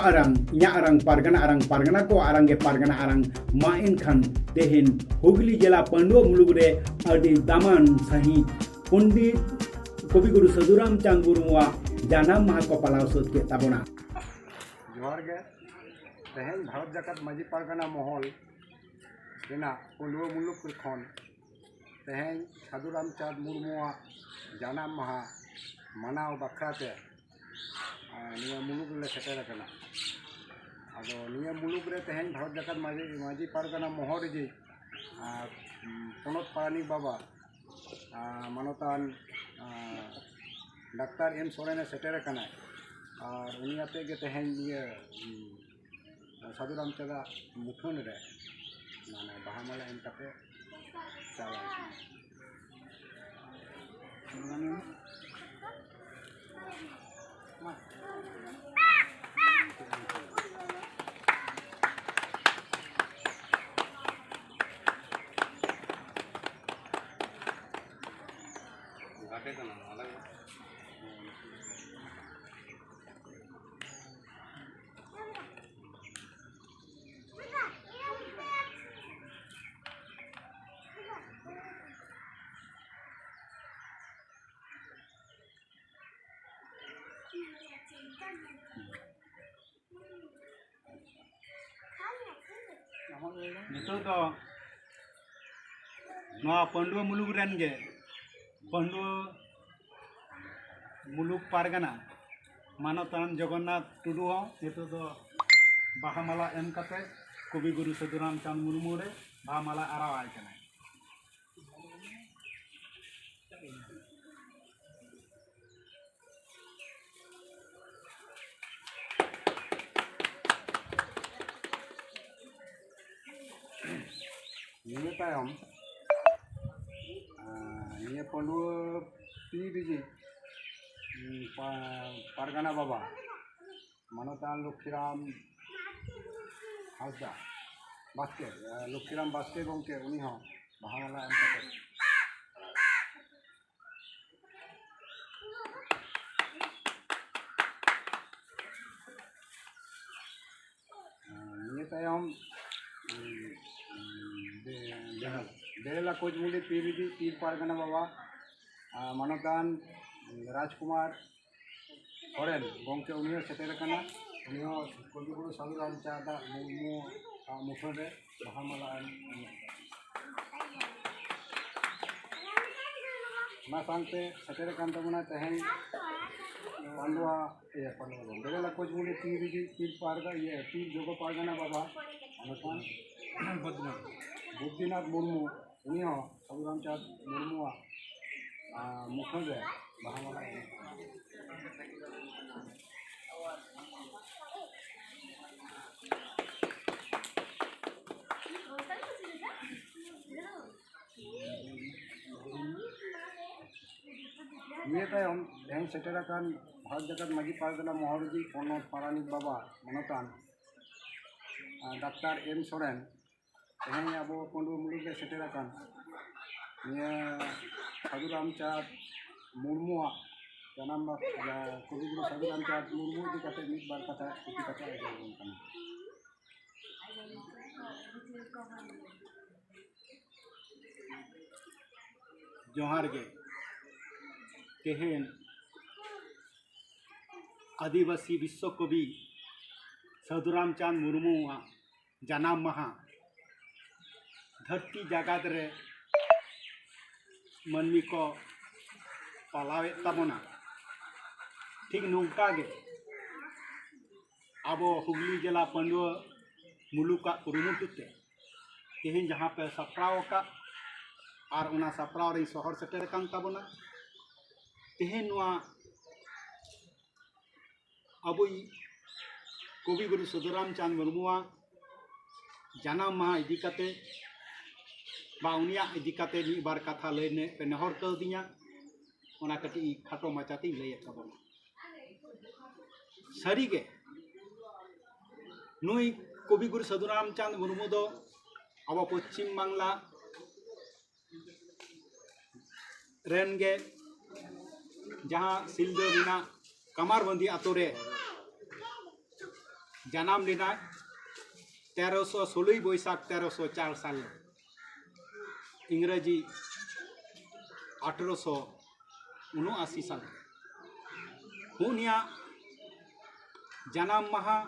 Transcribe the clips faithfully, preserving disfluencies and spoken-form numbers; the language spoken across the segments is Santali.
ᱟᱨᱟᱝ, ᱤᱧᱟᱹᱜ ᱟᱨᱟᱝ ᱯᱟᱨᱜᱟᱱᱟ ᱟᱨᱟᱝ, ᱯᱟᱨᱜᱟᱱᱟ ᱠᱚ ᱟᱨᱟᱝ ᱜᱮ ᱯᱟᱨᱜᱟᱱᱟ ᱟᱨᱟᱝ᱾ ᱢᱟ ᱮᱱᱠᱷᱟᱱ ᱛᱮᱦᱮᱧ ᱦᱩᱜᱽᱞᱤ ᱡᱮᱞᱟ ᱯᱟᱺᱰᱩᱣᱟᱹ ᱢᱩᱞᱩᱠ ᱨᱮ ᱟᱹᱰᱤ ᱫᱟᱢᱟᱱ ᱥᱟᱹᱦᱤᱡ ᱯᱚᱱᱰᱤᱛ ᱠᱚᱵᱤᱜᱩᱨᱩ ᱥᱟᱹᱫᱷᱩ ᱨᱟᱢᱪᱟᱸᱫᱽ ᱢᱩᱨᱢᱩᱣᱟᱜ ᱡᱟᱱᱟᱢ ᱢᱟᱦᱟ ᱠᱚ ᱯᱟᱞᱟᱣ ᱥᱟᱹᱛ ᱠᱮᱫ ᱛᱟᱵᱚᱱᱟ᱾ ᱡᱚᱦᱟᱨ ᱜᱮ᱾ ᱛᱮᱦᱮᱧ ᱵᱷᱟᱨᱚᱛ ᱡᱟᱠᱟᱛ ᱢᱟᱹᱡᱷᱤ ᱯᱟᱨᱜᱟᱱᱟ ᱢᱚᱦᱚᱞ ᱨᱮᱱᱟᱜ ᱯᱟᱺᱰᱩᱣᱟᱹ ᱢᱩᱞᱩᱠ ᱠᱷᱚᱱ ᱛᱮᱦᱮᱧ ᱥᱟᱹᱫᱷᱩ ᱨᱟᱢᱪᱟᱸᱫᱽ ᱢᱩᱨᱢᱩᱣᱟᱜ ᱡᱟᱱᱟᱢ ᱢᱟᱦᱟ ᱢᱟᱱᱟᱣ ᱵᱟᱠᱷᱨᱟ ᱛᱮ, ᱟᱨ ᱱᱤᱭᱟᱹ ᱢᱩᱞᱩᱠ ᱨᱮᱞᱮ ᱥᱮᱴᱮᱨ ᱟᱠᱟᱱᱟ᱾ ᱟᱫᱚ ᱱᱤᱭᱟᱹ ᱢᱩᱞᱩᱠ ᱨᱮ ᱛᱮᱦᱮᱧ ᱵᱷᱟᱨᱚᱛ ᱡᱟᱠᱟᱛ ᱢᱟᱹᱡᱷᱤ, ᱢᱟᱹᱡᱷᱤ ᱯᱟᱨᱜᱟᱱᱟ ᱢᱚᱦᱚᱞ ᱨᱮᱜᱮ, ᱟᱨ, ᱩᱢ, ᱯᱚᱱᱚᱛ ᱯᱟᱨᱟᱱᱤᱠ ᱵᱟᱵᱟ, ᱟᱨ, ᱢᱟᱱᱚᱛᱟᱱ, ᱟᱨ, ᱰᱟᱠᱛᱟᱨ ᱮᱢ ᱥᱚᱨᱮᱱᱮ ᱥᱮᱴᱮᱨ ᱟᱠᱟᱱᱟᱭ᱾ ᱟᱨ ᱩᱱᱤ ᱟᱛᱮ ᱜᱮ ᱛᱮᱦᱮᱧ ᱤᱭᱟᱹ, ᱩᱢ, ᱥᱟᱹᱫᱷᱩ ᱨᱟᱢᱪᱟᱸᱫᱽ ᱢᱩᱴᱷᱟᱹᱱ ᱨᱮ ᱢᱟᱱᱮ ᱵᱟᱦᱟ ᱢᱟᱞᱟ ᱮᱢ ᱠᱟᱛᱮ ᱪᱟᱞᱟᱣ ᱟᱠᱟᱱᱟ᱾ ᱱᱤᱛᱚᱜ ᱫᱚ ᱱᱚᱣᱟ ᱯᱟᱺᱰᱩᱣᱟᱹ ᱢᱩᱞᱩᱠ ᱨᱮᱱ ᱜᱮ, ᱯᱟᱺᱰᱩᱣᱟᱹ ᱢᱩᱞᱩᱠ ᱯᱟᱨᱜᱟᱱᱟ ᱢᱟᱱᱚᱛᱟᱱ ᱡᱚᱜᱚᱱᱱᱟᱛᱷ ᱴᱩᱰᱩ ᱦᱚᱸ ᱱᱤᱛᱚᱜ ᱫᱚ ᱵᱟᱦᱟ ᱢᱟᱞᱟ ᱮᱢ ᱠᱟᱛᱮ ᱠᱚᱵᱤ ᱜᱩᱨᱩ ᱥᱟᱹᱫᱷᱩ ᱨᱟᱢᱪᱟᱸᱫᱽ ᱢᱩᱨᱢᱩ ᱨᱮ ᱵᱟᱦᱟ ᱢᱟᱞᱟ ᱟᱨᱟᱣ ᱟᱭ ᱠᱟᱱᱟᱭ᱾ ᱱᱤᱭᱟᱹ ᱛᱟᱭᱚᱢ, ᱟᱨ, ᱱᱤᱭᱟᱹ ᱯᱟᱺᱰᱩᱣᱟᱹ ᱯᱤᱲ ᱨᱮᱜᱮ, ᱩᱸ, ᱯᱟ-, ᱯᱟᱨᱜᱟᱱᱟ ᱵᱟᱵᱟ ᱢᱟᱱᱚᱛᱟᱱ ᱞᱚᱠᱠᱷᱤᱨᱟᱢ ᱦᱟᱸᱥᱫᱟ ᱵᱟᱥᱠᱮ, ᱟᱨ, ᱞᱚᱠᱠᱷᱤᱨᱟᱢ ᱵᱟᱥᱠᱮ ᱜᱚᱢᱠᱮ, ᱩᱱᱤ ᱦᱚᱸ ᱵᱟᱦᱟ ᱢᱟᱞᱟ ᱮᱢ ᱠᱟᱛᱮ᱾ ᱵᱮᱨᱮᱞᱟ ᱠᱳᱪᱢᱩᱸᱰᱤ ᱯᱤᱨ ᱤᱫᱤ ᱯᱤᱨ ᱯᱟᱨᱜᱟᱱᱟ ᱵᱟᱵᱟ, ᱟᱨ ᱢᱟᱱᱚᱛᱟᱱ ᱨᱟᱡᱽᱠᱩᱢᱟᱨ ᱥᱚᱨᱮᱱ ᱜᱚᱢᱠᱮ, ᱩᱱᱤ ᱦᱚᱸ ᱥᱮᱴᱮᱨ ᱟᱠᱟᱱᱟ᱾ ᱩᱱᱤ ᱦᱚᱸ ᱠᱚᱵᱤᱜᱩᱨᱩ ᱥᱟᱹᱫᱷᱩ ᱨᱟᱢᱪᱟᱸᱫᱽ ᱢᱩᱨᱢᱩ ᱟᱜ ᱢᱩᱴᱷᱟᱹᱱ ᱨᱮ ᱵᱟᱦᱟ ᱢᱟᱞᱟ ᱮᱢ᱾ ᱚᱱᱟ ᱥᱟᱶᱛᱮ ᱥᱮᱴᱮᱨ ᱟᱠᱟᱱ ᱛᱟᱵᱚᱱᱟ ᱛᱮᱦᱮᱧ ᱯᱟᱱᱰᱩᱣᱟ, ᱤᱭᱟᱹ, ᱯᱟᱱᱰᱩᱣᱟ ᱫᱚ ᱵᱮᱨᱮᱞᱟ ᱠᱳᱪᱢᱩᱸᱰᱤ ᱯᱤᱨ ᱨᱤᱡᱤ ᱯᱤᱨ ᱯᱟᱨᱜᱟ, ᱤᱭᱟᱹ, ᱯᱤᱨ ᱡᱚᱜᱚ ᱯᱟᱨᱜᱟᱱᱟ ᱵᱟᱵᱟ ᱢᱟᱱᱚᱛᱟᱱ ᱵᱩᱫᱽᱫᱷᱤᱱᱟᱛᱷ᱾ ᱵᱩᱫᱽᱫᱷᱤᱱᱟᱛᱷ ᱢᱩᱨᱢᱩ, ᱩᱱᱤ ᱦᱚᱸ ᱥᱟᱹᱫᱷᱩ ᱨᱟᱢᱪᱟᱸᱫᱽ ᱢᱩᱨᱢᱩᱣᱟᱜ, ᱟᱸ, ᱢᱩᱴᱷᱟᱹᱱ ᱨᱮ ᱵᱟᱦᱟ ᱢᱟᱞᱟ ᱮᱢ᱾ ᱱᱤᱭᱟᱹ ᱛᱟᱭᱚᱢ ᱛᱮᱦᱮᱧ ᱥᱮᱴᱮᱨ ᱟᱠᱟᱱ ᱵᱷᱟᱨᱚᱛ ᱡᱟᱠᱟᱛ ᱢᱟᱹᱡᱷᱤ ᱯᱟᱨᱜᱟᱱᱟ ᱢᱚᱦᱚᱞ ᱨᱤᱡᱤᱡ ᱯᱚᱱᱚᱛ ᱯᱟᱨᱟᱱᱤᱠ ᱵᱟᱵᱟ ᱢᱟᱱᱚᱛᱟᱱ, ᱟᱸ, ᱰᱟᱠᱛᱟᱨ ᱮᱢ ᱥᱚᱨᱮᱱ, ᱛᱮᱦᱮᱧ ᱟᱵᱚ ᱯᱟᱺᱰᱩᱣᱟᱹ ᱢᱩᱞᱩᱠ ᱨᱮ ᱥᱮᱴᱮᱨ ᱟᱠᱟᱱ ᱱᱤᱭᱟᱹ ᱥᱟᱹᱫᱷᱩ ᱨᱟᱢᱪᱟᱸᱫᱽ ᱢᱩᱨᱢᱩᱣᱟᱜ ᱡᱟᱱᱟᱢ ᱢᱟᱦᱟ, ᱡᱟᱦᱟᱸ ᱠᱚᱵᱤᱜᱩᱨᱩ ᱥᱟᱹᱫᱷᱩ ᱨᱟᱢᱪᱟᱸᱫᱽ ᱢᱩᱨᱢᱩ ᱤᱫᱤ ᱠᱟᱛᱮ ᱢᱤᱫ ᱵᱟᱨ ᱠᱟᱛᱷᱟ ᱤᱫᱤ ᱠᱟᱛᱮ ᱟᱸᱡᱚᱢ ᱟᱵᱚᱱ ᱠᱟᱱᱟ᱾ ᱡᱚᱦᱟᱨ ᱜᱮ᱾ ᱛᱮᱦᱮᱧ ᱟᱹᱫᱤᱵᱟᱹᱥᱤ ᱵᱤᱥᱥᱚ ᱠᱚᱵᱤ ᱥᱟᱹᱫᱷᱩ ᱨᱟᱢᱪᱟᱸᱫᱽ ᱢᱩᱨᱢᱩᱣᱟᱜ ᱡᱟᱱᱟᱢ ᱢᱟᱦᱟ ᱫᱷᱟᱹᱨᱛᱤ ᱡᱟᱠᱟᱛ ᱨᱮ ᱢᱟᱹᱱᱢᱤ ᱠᱚ ᱯᱟᱞᱟᱣᱮᱫ ᱛᱟᱵᱚᱱᱟ᱾ ᱴᱷᱤᱠ ᱱᱚᱝᱠᱟ ᱜᱮ ᱟᱵᱚ ᱦᱩᱜᱽᱞᱤ ᱡᱮᱞᱟ ᱯᱟᱺᱰᱩᱣᱟᱹ ᱢᱩᱞᱩᱠᱟᱜ ᱠᱩᱨᱩᱢᱩᱴᱩ ᱛᱮ ᱛᱮᱦᱮᱧ ᱡᱟᱦᱟᱸ ᱯᱮ ᱥᱟᱯᱲᱟᱣ ᱟᱠᱟᱫ ᱟᱨ ᱚᱱᱟ ᱥᱟᱯᱲᱟᱣ ᱨᱤᱧ ᱥᱚᱦᱚᱨ ᱥᱮᱴᱮᱨ ᱟᱠᱟᱱ ᱛᱟᱵᱚᱱᱟ᱾ ᱛᱮᱦᱮᱧ ᱱᱚᱣᱟ ᱟᱵᱚᱭᱤᱡ ᱠᱚᱵᱤ ᱜᱩᱨᱩ ᱥᱟᱹᱫᱷᱩ ᱨᱟᱢᱪᱟᱸᱫᱽ ᱢᱩᱨᱢᱩᱣᱟᱜ ᱡᱟᱱᱟᱢ ᱢᱟᱦᱟ ᱤᱫᱤ ᱠᱟᱛᱮ ᱵᱟ ᱩᱱᱤᱭᱟᱜ ᱤᱫᱤ ᱠᱟᱛᱮ ᱢᱤᱫ ᱵᱟᱨ ᱠᱟᱛᱷᱟ ᱞᱟᱹᱭ ᱨᱮᱱᱟᱜ ᱯᱮ ᱱᱮᱦᱚᱨ ᱠᱟᱣᱫᱤᱧᱟ, ᱚᱱᱟ ᱠᱟᱹᱴᱤᱡ ᱤᱧ ᱠᱷᱟᱴᱚ ᱢᱟᱪᱷᱟ ᱛᱤᱧ ᱞᱟᱹᱭᱮᱫ ᱛᱟᱵᱚᱱᱟ᱾ ᱥᱟᱹᱨᱤᱜᱮ ᱱᱩᱭ ᱠᱚᱵᱤ ᱜᱩᱨᱩ ᱥᱟᱹᱫᱷᱩ ᱨᱟᱢᱪᱟᱸᱫᱽ ᱢᱩᱨᱢᱩ ᱫᱚ ᱟᱵᱚ ᱯᱚᱪᱷᱤᱢ ᱵᱟᱝᱞᱟ ᱨᱮᱱ ᱜᱮ ᱡᱟᱦᱟᱸ ᱥᱤᱞᱫᱟᱹ ᱨᱮᱱᱟᱜ ᱠᱟᱢᱟᱨᱵᱟᱸᱫᱤ ᱟᱛᱳ ᱨᱮ ᱡᱟᱱᱟᱢ ᱞᱮᱱᱟᱭ ᱛᱮᱨᱚᱥᱚ ᱥᱳᱞᱳᱭ ᱵᱳᱭᱥᱟᱠᱷ ᱛᱮᱨᱚᱥᱚ ᱪᱟᱨ ᱥᱟᱞ ᱨᱮ᱾ ᱤᱝᱨᱮᱡᱤ ᱟᱴᱷᱨᱚᱥᱚ ᱩᱱᱚᱟᱥᱤ ᱥᱟᱞ᱾ ᱩᱱᱤᱭᱟᱜ ᱡᱟᱱᱟᱢ ᱢᱟᱦᱟ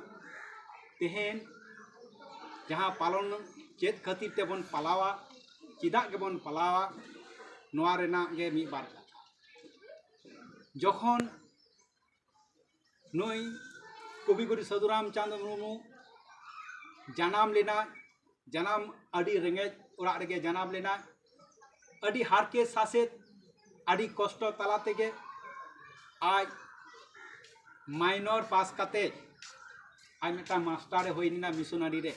ᱛᱮᱦᱮᱧ ᱡᱟᱦᱟᱸ ᱯᱟᱞᱚᱱ, ᱪᱮᱫ ᱠᱷᱟᱹᱛᱤᱨ ᱛᱮᱵᱚᱱ ᱯᱟᱞᱟᱣᱟ, ᱪᱮᱫᱟᱜ ᱜᱮᱵᱚᱱ ᱯᱟᱞᱟᱣᱟ, ᱱᱚᱣᱟ ᱨᱮᱱᱟᱜ ᱜᱮ ᱢᱤᱫ ᱵᱟᱨ ᱠᱟᱛᱷᱟ᱾ ᱡᱚᱠᱷᱚᱱ ᱱᱩᱭ ᱠᱚᱵᱤᱜᱩᱨᱩ ᱥᱟᱹᱫᱷᱩ ᱨᱟᱢᱪᱟᱸᱫᱽ ᱢᱩᱨᱢᱩ ᱡᱟᱱᱟᱢ ᱞᱮᱱᱟ, ᱡᱟᱱᱟᱢ ᱟᱹᱰᱤ ᱨᱮᱸᱜᱮᱡ ᱚᱲᱟᱜ ᱨᱮᱜᱮ ᱡᱟᱱᱟᱢ ᱞᱮᱱᱟ᱾ ᱟᱹᱰᱤ ᱦᱟᱨᱠᱮᱛ ᱥᱟᱥᱮᱛ, ᱟᱹᱰᱤ ᱠᱚᱥᱴᱚ ᱛᱟᱞᱟ ᱛᱮᱜᱮ ᱟᱡ ᱢᱟᱭᱱᱚᱨ ᱯᱟᱥ ᱠᱟᱛᱮ ᱟᱡ ᱢᱤᱫᱴᱟᱝ ᱢᱟᱥᱴᱟᱨᱮ ᱦᱩᱭ ᱞᱮᱱᱟ ᱢᱤᱥᱚᱱᱟᱨᱤ ᱨᱮ᱾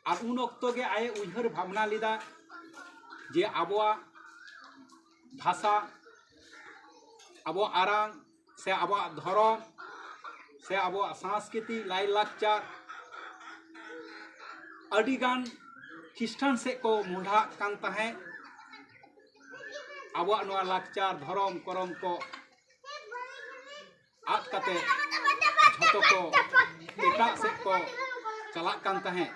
ᱟᱨ ᱩᱱ ᱚᱠᱛᱚ ᱜᱮ ᱟᱡ ᱮ ᱩᱭᱦᱟᱹᱨ ᱵᱷᱟᱵᱽᱱᱟ ᱞᱮᱫᱟ ᱡᱮ ᱟᱵᱚᱣᱟᱜ ᱵᱷᱟᱥᱟ, ᱟᱵᱚᱣᱟᱜ ᱟᱲᱟᱝ, ᱥᱮ ᱟᱵᱚᱣᱟᱜ ᱫᱷᱚᱨᱚᱢ, ᱥᱮ ᱟᱵᱚᱣᱟᱜ ᱥᱟᱝᱥᱠᱨᱤᱛᱤ ᱞᱟᱭᱼᱞᱟᱠᱪᱟᱨ ᱟᱹᱰᱤᱜᱟᱱ ᱠᱷᱨᱤᱥᱴᱟᱱ ᱥᱮᱫ ᱠᱚ ᱢᱚᱦᱰᱟᱜ ᱠᱟᱱ ᱛᱟᱦᱮᱸᱫ᱾ ᱟᱵᱚᱣᱟᱜ ᱱᱚᱣᱟ ᱞᱟᱠᱪᱟᱨ, ᱫᱷᱚᱨᱚᱢ, ᱠᱚᱨᱚᱢ ᱠᱚ ᱟᱫ ᱠᱟᱛᱮ ᱡᱷᱚᱛᱚ ᱠᱚ ᱮᱴᱟᱜ ᱥᱮᱫ ᱠᱚ ᱪᱟᱞᱟᱜ ᱠᱟᱱ ᱛᱟᱦᱮᱸᱫ᱾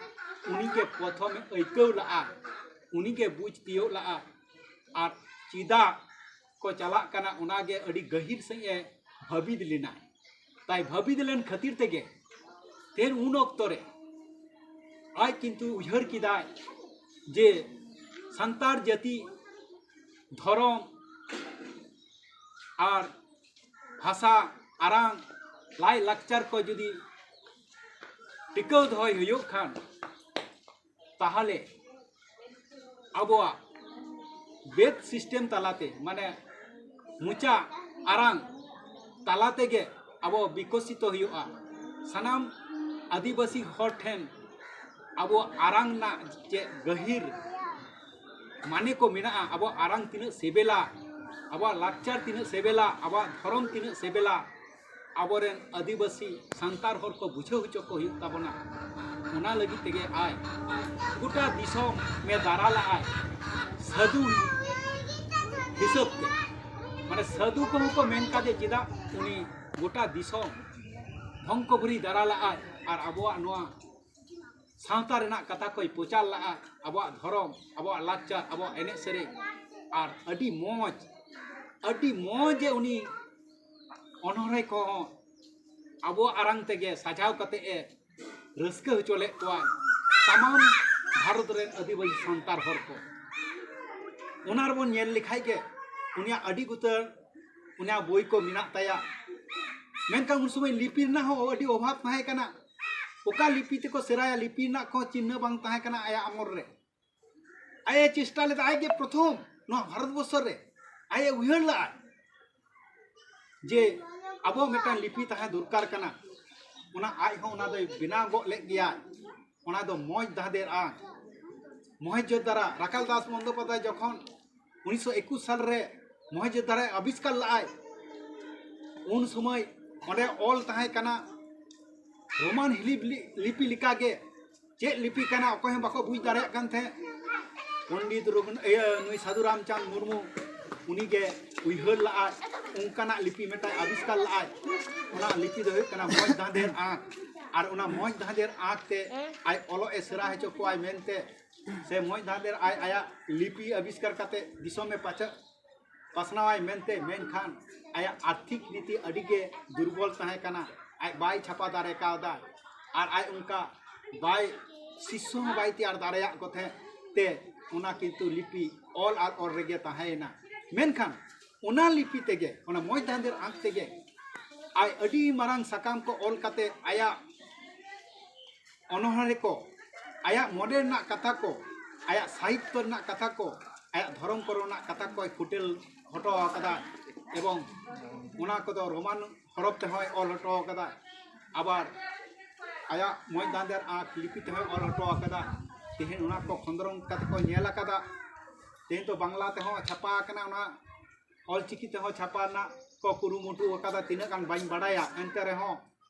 ᱩᱱᱤᱜᱮ ᱯᱨᱚᱛᱷᱚᱢᱮ ᱟᱹᱭᱠᱟᱹᱣ ᱞᱟᱜᱼᱟ, ᱩᱱᱤᱜᱮ ᱵᱩᱡᱽ ᱛᱤᱭᱳᱜ ᱞᱟᱜᱼᱟ᱾ ᱟᱨ ᱪᱮᱫᱟᱜ ᱠᱚ ᱪᱟᱞᱟᱜ ᱠᱟᱱᱟ, ᱚᱱᱟᱜᱮ ᱟᱹᱰᱤ ᱜᱟᱹᱦᱤᱨ ᱥᱟᱺᱦᱤᱡ ᱮ ᱵᱷᱟᱹᱵᱤᱛ ᱞᱮᱱᱟᱭ᱾ ᱛᱟᱭ ᱵᱷᱟᱹᱵᱤᱛ ᱞᱮᱱ ᱠᱷᱟᱹᱛᱤᱨ ᱛᱮᱜᱮ ᱛᱮᱦᱮᱧ ᱩᱱ ᱚᱠᱛᱚ ᱨᱮ ᱟᱡ ᱠᱤᱱᱛᱩ ᱩᱭᱦᱟᱹᱨ ᱠᱮᱫᱟᱭ ᱡᱮ ᱥᱟᱱᱛᱟᱲ ᱡᱟᱹᱛᱤ, ᱫᱷᱚᱨᱚᱢ ᱟᱨ ᱵᱷᱟᱥᱟ, ᱟᱲᱟᱝ, ᱞᱟᱭᱼᱞᱟᱠᱪᱟᱨ ᱠᱚ ᱡᱩᱫᱤ ᱴᱤᱠᱟᱹᱣ ᱫᱚᱦᱚᱭ ᱦᱩᱭᱩᱜ ᱠᱷᱟᱱ, ᱛᱟᱦᱚᱞᱮ ᱟᱵᱚᱣᱟᱜ ᱵᱮᱫ ᱥᱤᱥᱴᱮᱢ ᱛᱟᱞᱟᱛᱮ, ᱢᱟᱱᱮ ᱢᱚᱪᱟ ᱟᱲᱟᱝ ᱛᱟᱞᱟ ᱛᱮᱜᱮ ᱟᱵᱚ ᱵᱤᱠᱚᱥᱤᱛᱚ ᱦᱩᱭᱩᱜᱼᱟ᱾ ᱥᱟᱱᱟᱢ ᱟᱹᱫᱤᱵᱟᱹᱥᱤ ᱦᱚᱲ ᱴᱷᱮᱱ ᱟᱵᱚ ᱟᱲᱟᱝ ᱨᱮᱱᱟᱜ ᱪᱮᱫ ᱜᱟᱹᱦᱤᱨ ᱢᱟᱱᱮ ᱠᱚ ᱢᱮᱱᱟᱜᱼᱟ, ᱟᱵᱚᱣᱟᱜ ᱟᱲᱟᱝ ᱛᱤᱱᱟᱹᱜ ᱥᱤᱵᱤᱞᱟ, ᱟᱵᱚᱣᱟᱜ ᱞᱟᱠᱪᱟᱨ ᱛᱤᱱᱟᱹᱜ ᱥᱤᱵᱤᱞᱟ, ᱟᱵᱚᱣᱟᱜ ᱫᱷᱚᱨᱚᱢ ᱛᱤᱱᱟᱹᱜ ᱥᱤᱵᱤᱞᱟ, ᱟᱵᱚᱨᱮᱱ ᱟᱹᱫᱤᱵᱟᱹᱥᱤ ᱥᱟᱱᱛᱟᱲ ᱦᱚᱲ ᱠᱚ ᱵᱩᱡᱷᱟᱹᱣ ᱦᱚᱪᱚ ᱠᱚ ᱦᱩᱭᱩᱜ ᱛᱟᱵᱚᱱᱟ᱾ ᱚᱱᱟ ᱞᱟᱹᱜᱤᱫ ᱛᱮᱜᱮ ᱟᱡ ᱜᱚᱴᱟ ᱫᱤᱥᱚᱢ ᱮ ᱫᱟᱬᱟ ᱞᱟᱜᱼᱟᱭ ᱥᱟᱹᱫᱷᱩ ᱦᱤᱥᱟᱹᱵ ᱛᱮ᱾ ᱢᱟᱱᱮ ᱥᱟᱹᱫᱷᱩ ᱠᱚᱦᱚᱸ ᱠᱚ ᱢᱮᱱ ᱠᱟᱫᱮ, ᱪᱮᱫᱟᱜ ᱩᱱᱤ ᱜᱚᱴᱟ ᱫᱤᱥᱚᱢ ᱵᱷᱚᱝᱠᱚ ᱵᱷᱩᱨᱤ ᱫᱟᱬᱟ ᱞᱟᱜᱼᱟᱭ ᱟᱨ ᱟᱵᱚᱣᱟᱜ ᱱᱚᱣᱟ ᱥᱟᱶᱛᱟ ᱨᱮᱱᱟᱜ ᱠᱟᱛᱷᱟ ᱠᱚᱭ ᱯᱨᱚᱪᱟᱨ ᱞᱟᱜᱼᱟ, ᱟᱵᱚᱣᱟᱜ ᱫᱷᱚᱨᱚᱢ, ᱟᱵᱚᱣᱟᱜ ᱞᱟᱠᱪᱟᱨ, ᱟᱵᱚᱣᱟᱜ ᱮᱱᱮᱡ ᱥᱮᱨᱮᱧ, ᱟᱨ ᱟᱹᱰᱤ ᱢᱚᱡᱽ, ᱟᱹᱰᱤ ᱢᱚᱡᱽ ᱮ ᱩᱱᱤ ᱚᱱᱚᱬᱦᱮ ᱠᱚᱦᱚᱸ ᱟᱵᱚᱣᱟᱜ ᱟᱲᱟᱝ ᱛᱮᱜᱮ ᱥᱟᱡᱟᱣ ᱠᱟᱛᱮ ᱮ ᱨᱟᱹᱥᱠᱟᱹ ᱦᱚᱪᱚ ᱞᱮᱫ ᱠᱚᱣᱟ ᱛᱟᱢᱟᱢ ᱵᱷᱟᱨᱚᱛ ᱨᱮᱱ ᱟᱹᱫᱤᱵᱟᱹᱥᱤ ᱥᱟᱱᱛᱟᱲ ᱦᱚᱲ ᱠᱚ᱾ ᱚᱱᱟ ᱨᱮᱵᱚᱱ ᱧᱮᱞ ᱞᱮᱠᱷᱟᱡ ᱜᱮ ᱩᱱᱤᱭᱟᱜ ᱟᱹᱰᱤ ᱩᱛᱟᱹᱨ ᱩᱱᱤᱭᱟᱜ ᱵᱳᱭ ᱠᱚ ᱢᱮᱱᱟᱜ ᱛᱟᱭᱟ᱾ ᱢᱮᱱᱠᱷᱟᱱ ᱩᱱ ᱥᱚᱢᱚᱭ ᱞᱤᱯᱤ ᱨᱮᱱᱟᱜ ᱦᱚᱸ ᱟᱹᱰᱤ ᱚᱵᱷᱟᱵᱽ ᱛᱟᱦᱮᱸ ᱠᱟᱱᱟ᱾ ᱚᱠᱟ ᱞᱤᱯᱤ ᱛᱮᱠᱚ ᱥᱮᱨᱟᱭᱟ, ᱞᱤᱯᱤ ᱨᱮᱱᱟᱜ ᱠᱚ ᱪᱤᱱᱦᱟᱹ ᱵᱟᱝ ᱛᱟᱦᱮᱸ ᱠᱟᱱᱟ ᱟᱭᱟᱜ ᱟᱢᱚᱞ ᱨᱮ᱾ ᱟᱡ ᱮ ᱪᱮᱥᱴᱟ ᱞᱮᱫᱟ, ᱟᱡ ᱜᱮ ᱯᱨᱚᱛᱷᱚᱢ ᱱᱚᱣᱟ ᱵᱷᱟᱨᱚᱛ ᱵᱚᱨᱥᱚ ᱨᱮ ᱟᱡ ᱮ ᱩᱭᱦᱟᱹᱨ ᱞᱮᱫᱼᱟ ᱡᱮ ᱟᱵᱚ ᱢᱤᱫᱴᱟᱝ ᱞᱤᱯᱤ ᱛᱟᱦᱮᱸ ᱫᱚᱨᱠᱟᱨ ᱠᱟᱱᱟ᱾ ᱚᱱᱟ ᱟᱡ ᱦᱚᱸ ᱚᱱᱟ ᱫᱚᱭ ᱵᱮᱱᱟᱣ ᱜᱚᱫ ᱞᱮᱫ ᱜᱮᱭᱟ᱾ ᱚᱱᱟ ᱫᱚ ᱢᱚᱸᱡᱽ ᱫᱟᱸᱫᱮᱨ ᱟᱸᱠ, ᱢᱚᱦᱮᱡᱳᱫᱟᱨᱟ᱾ ᱨᱟᱠᱟᱞ ᱫᱟᱥ ᱵᱚᱱᱫᱳᱯᱟᱫᱷᱭᱟᱭ ᱡᱚᱠᱷᱚᱱ ᱩᱱᱤᱥᱥᱚ ᱮᱠᱩᱥ ᱥᱟᱞ ᱨᱮ ᱢᱚᱦᱮᱡᱳᱫᱟᱨᱟᱭ ᱟᱵᱤᱥᱠᱟᱨ ᱞᱮᱫᱼᱟᱭ, ᱩᱱ ᱥᱚᱢᱚᱭ ᱚᱸᱰᱮ ᱚᱞ ᱛᱟᱦᱮᱸ ᱠᱟᱱᱟ ᱨᱳᱢᱟᱱ ᱦᱤᱞᱤᱯ ᱞᱤ-, ᱞᱤᱯᱤ ᱞᱮᱠᱟᱜᱮ᱾ ᱪᱮᱫ ᱞᱤᱯᱤ ᱠᱟᱱᱟ ᱚᱠᱚᱭ ᱦᱚᱸ ᱵᱟᱠᱚ ᱵᱩᱡᱽ ᱫᱟᱲᱮᱭᱟᱜ ᱠᱟᱱ ᱛᱟᱦᱮᱸᱫ᱾ ᱯᱚᱱᱰᱤᱛ ᱨᱚᱜᱷᱩᱱ-, ᱤᱭᱟᱹ, ᱱᱩᱭ ᱥᱟᱫᱷᱩ ᱨᱟᱢᱪᱟᱸᱫᱽ ᱢᱩᱨᱢᱩ ᱩᱱᱤᱜᱮ ᱩᱭᱦᱟᱹᱨ ᱞᱟᱜᱼᱟᱭ, ᱚᱱᱠᱟᱱᱟᱜ ᱞᱤᱯᱤ ᱢᱤᱫᱴᱟᱝ ᱟᱵᱤᱥᱠᱟᱨ ᱞᱟᱜᱼᱟᱭ᱾ ᱚᱱᱟ ᱞᱤᱯᱤ ᱫᱚ ᱦᱩᱭᱩᱜ ᱠᱟᱱᱟ ᱢᱚᱡᱽ ᱫᱷᱟᱸᱫᱮᱨ ᱟᱸᱠ᱾ ᱟᱨ ᱚᱱᱟ ᱢᱚᱡᱽ ᱫᱷᱟᱸᱫᱮᱨ ᱟᱸᱠ ᱛᱮ ᱟᱡ ᱚᱞᱚᱜ ᱮ ᱥᱮᱬᱟ ᱦᱚᱪᱚ ᱠᱚᱣᱟᱭ ᱢᱮᱱᱛᱮ, ᱥᱮ ᱢᱚᱡᱽ ᱫᱷᱟᱸᱫᱮᱨ ᱟᱡ ᱟᱭᱟᱜ ᱞᱤᱯᱤ ᱟᱵᱤᱥᱠᱟᱨ ᱠᱟᱛᱮ ᱫᱤᱥᱚᱢ ᱮ ᱯᱟᱪᱷᱟ-, ᱯᱟᱥᱱᱟᱣᱟᱭ ᱢᱮᱱᱛᱮ, ᱢᱮᱱᱠᱷᱟᱱ ᱟᱭᱟᱜ ᱟᱨᱛᱷᱤᱠ ᱱᱤᱛᱤ ᱟᱹᱰᱤ ᱜᱮ ᱫᱩᱨᱵᱚᱞ ᱛᱟᱦᱮᱸ ᱠᱟᱱᱟ᱾ ᱟᱡ ᱵᱟᱭ ᱪᱷᱟᱯᱟ ᱫᱟᱲᱮ ᱠᱟᱣᱫᱟ᱾ ᱟᱨ ᱟᱡ ᱚᱱᱠᱟ ᱵᱟᱭ, ᱥᱤᱥᱥᱚ ᱦᱚᱸ ᱵᱟᱭ ᱛᱮᱭᱟᱨ ᱫᱟᱲᱮᱭᱟᱜ ᱠᱚ ᱛᱟᱦᱮᱸᱫ ᱛᱮ, ᱚᱱᱟ ᱠᱤᱱᱛᱩ ᱞᱤᱯᱤ ᱚᱞ ᱟᱨ ᱚᱞ ᱨᱮᱜᱮ ᱛᱟᱦᱮᱸᱭᱮᱱᱟ᱾ ᱢᱮᱱᱠᱷᱟᱱ ᱚᱱᱟ ᱞᱤᱯᱤ ᱛᱮᱜᱮ, ᱚᱱᱟ ᱢᱚᱡᱽ ᱫᱷᱟᱸᱫᱮᱨ ᱟᱸᱠ ᱛᱮᱜᱮ ᱟᱡ ᱟᱹᱰᱤ ᱢᱟᱨᱟᱝ ᱥᱟᱠᱟᱢ ᱠᱚ ᱚᱞ ᱠᱟᱛᱮ ᱟᱭᱟᱜ ᱚᱱᱚᱬᱦᱮ ᱠᱚ, ᱟᱭᱟᱜ ᱢᱚᱱᱮ ᱨᱮᱱᱟᱜ ᱠᱟᱛᱷᱟ ᱠᱚ, ᱟᱭᱟᱜ ᱥᱟᱦᱤᱛᱛᱚ ᱨᱮᱱᱟᱜ ᱠᱟᱛᱷᱟ ᱠᱚ, ᱟᱭᱟᱜ ᱫᱷᱚᱨᱚᱢ ᱠᱚᱨᱮᱱᱟᱜ ᱠᱟᱛᱷᱟ ᱠᱚᱭ ᱯᱷᱩᱴᱮᱞ ᱦᱚᱴᱚ ᱟᱠᱟᱫᱟ᱾ ᱮᱵᱚᱝ ᱚᱱᱟ ᱠᱚᱫᱚ ᱨᱳᱢᱟᱱ ᱦᱚᱨᱚᱯ ᱛᱮᱦᱚᱸᱭ ᱚᱞ ᱦᱚᱴᱚ ᱟᱠᱟᱫᱟ᱾ ᱟᱵᱟᱨ ᱟᱭᱟᱜ ᱢᱚᱡᱽ ᱫᱷᱟᱸᱫᱮᱨ ᱟᱸᱠ ᱞᱤᱯᱤ ᱛᱮᱦᱚᱸᱭ ᱚᱞ ᱦᱚᱴᱚ ᱟᱠᱟᱫᱟ᱾ ᱛᱮᱦᱮᱧ ᱚᱱᱟ ᱠᱚ ᱠᱷᱚᱸᱫᱽᱨᱚᱝ ᱠᱟᱛᱮ ᱠᱚ ᱧᱮᱞ ᱟᱠᱟᱫᱟ᱾ ᱛᱮᱦᱮᱧ ᱫᱚ ᱵᱟᱝᱞᱟ ᱛᱮᱦᱚᱸ ᱪᱷᱟᱯᱟ ᱟᱠᱟᱱᱟ, ᱚᱱᱟ ᱚᱞᱪᱤᱠᱤ ᱛᱮᱦᱚᱸ ᱪᱷᱟᱯᱟ ᱨᱮᱱᱟᱜ ᱠᱚ ᱠᱩᱨᱩᱢᱩᱴᱩ ᱟᱠᱟᱫᱟ᱾ ᱛᱤᱱᱟᱹᱜ ᱜᱟᱱ ᱵᱟᱹᱧ ᱵᱟᱰᱟᱭᱟ, ᱮᱱᱛᱮ ᱨᱮᱦᱚᱸ